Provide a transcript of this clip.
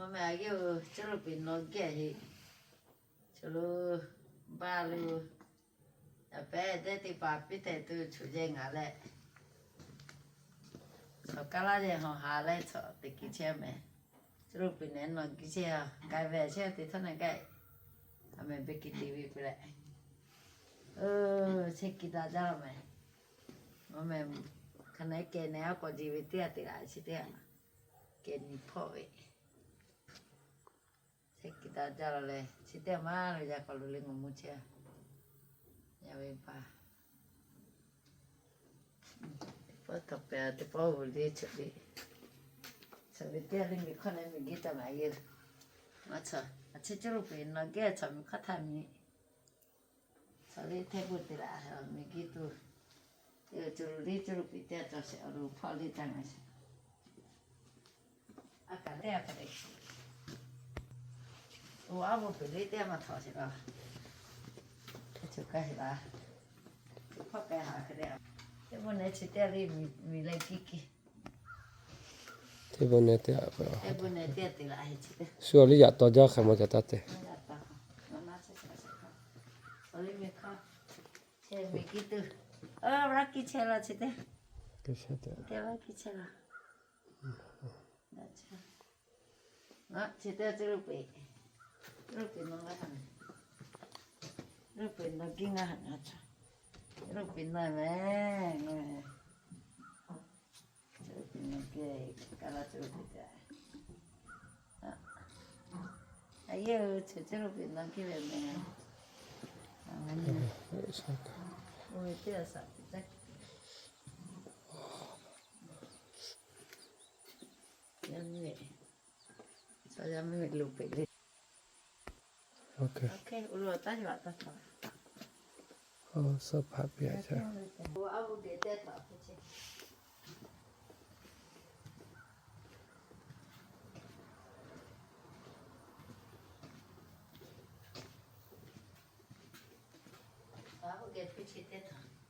Mvuhˇ meh a yehˇ-oˬ, cuˇ ruˇ piˍ nawˬ gehˇ heˆ. Choˬ lo baˇ lo, yaꞈ pehˉ dehˇ teˇ hpaˍ piˇ htehꞈ tuˬ choˬ jehˇ ngaˬ leh, chaw kaˇ laˇ yehˬ hawˬ ha leh chaw teꞈ kiˬ chehˇ meh. Cuˇ ruˇ piˍ nehˬ nawˬ geh chehˇ a, k'ai ve chehˇ te htawˇ na gaˇ. A meh beˇ kiˬ te ve peuˬ leh, chehˇ kiˬ daꞈ jaˇ la meh. Mvuhˇ meh, hk'aˬ nehˬ kehˬ nehˬ a k'awꞈ jeˬ ve teˇ g'aˇ te laꞈ chi teˇ g'aˇ, kehˬ nyi hpawˇ ve. Chehˇ kiˬ daꞈ jaˇ la leh, chi teˇ g'aˇ maˇ lo yaꞈ k'aw lo le ngaˬ mvuh chehˇ a. Yaꞈ ve pa, teˇ pawˆ taw pehˍ a, teˇ pawˆ g'uˬ le chaw le. Chaw ve teˇ g'aˇ le miˬ hkawˇ leh miˬ geh taˇ maˍ yehˇ. Maˇ chaw, a chi cuˇ ruˇ piˍ nawˬ geh chaw miˬ hkawˇ htaˇ miˬ Chaw le hteˇ bon te laꞈ, miˬ geh tuˬ, te cuˇ ruˇ le cuˇ ruˇ piˍ teˇ g'aˇ cawˬ sheˍ, awˬ lo hpawˇ le taˇ ngaˬ sheˍ. A kaꞈ teˇ g'aˇ hk'a dehꞈ, oˬ, a bon peuˬ le teˇ g'aˇ maˇ htawꞈ sheˍ la. Teˇ ceuˬ kaˇ sheˍ la. Hpawˇ k'ai haꞈ hk'a dehꞈ. Teˇ bon nehˬ chi teˇ g'aˇ le miˬ leh kiˇ kiˇ. Teˇ bon nehˬ teˇ g'aˇ, shu a liˇ yaꞈ taw jaˇ hk'e maˇ ca taˇ te. Chi teˇ g'aˇ cuˇ ruˇ piˍ, cuˇ ruˇ piˍ nawˬ geh ngaˇ haꞈ, ngaˇ chaw, cuˇ ruˇ piˍ nawˬ meh, ngaˇ meh. Cuˇ ruˇ piˍ nawˬ geh, kaˇ laˇ cuˇ ruˇ piˍ te. A yehˇ-oˬ, chi cuˇ ruˇ piˍ nawˬ geh ve meh. Oˇ ve teˇ g'aˇ saˍ tiꞈ taˇ, yaˇ miˇ ve, chaw yaˇ miˇ ve loˍ peꞈ le. Oˇ lo taˇ yaꞈ taˇ htaꞈ, suh hpaꞈ piˇ a. A hoˆ geh hpuˇ chi teˇ htaꞈ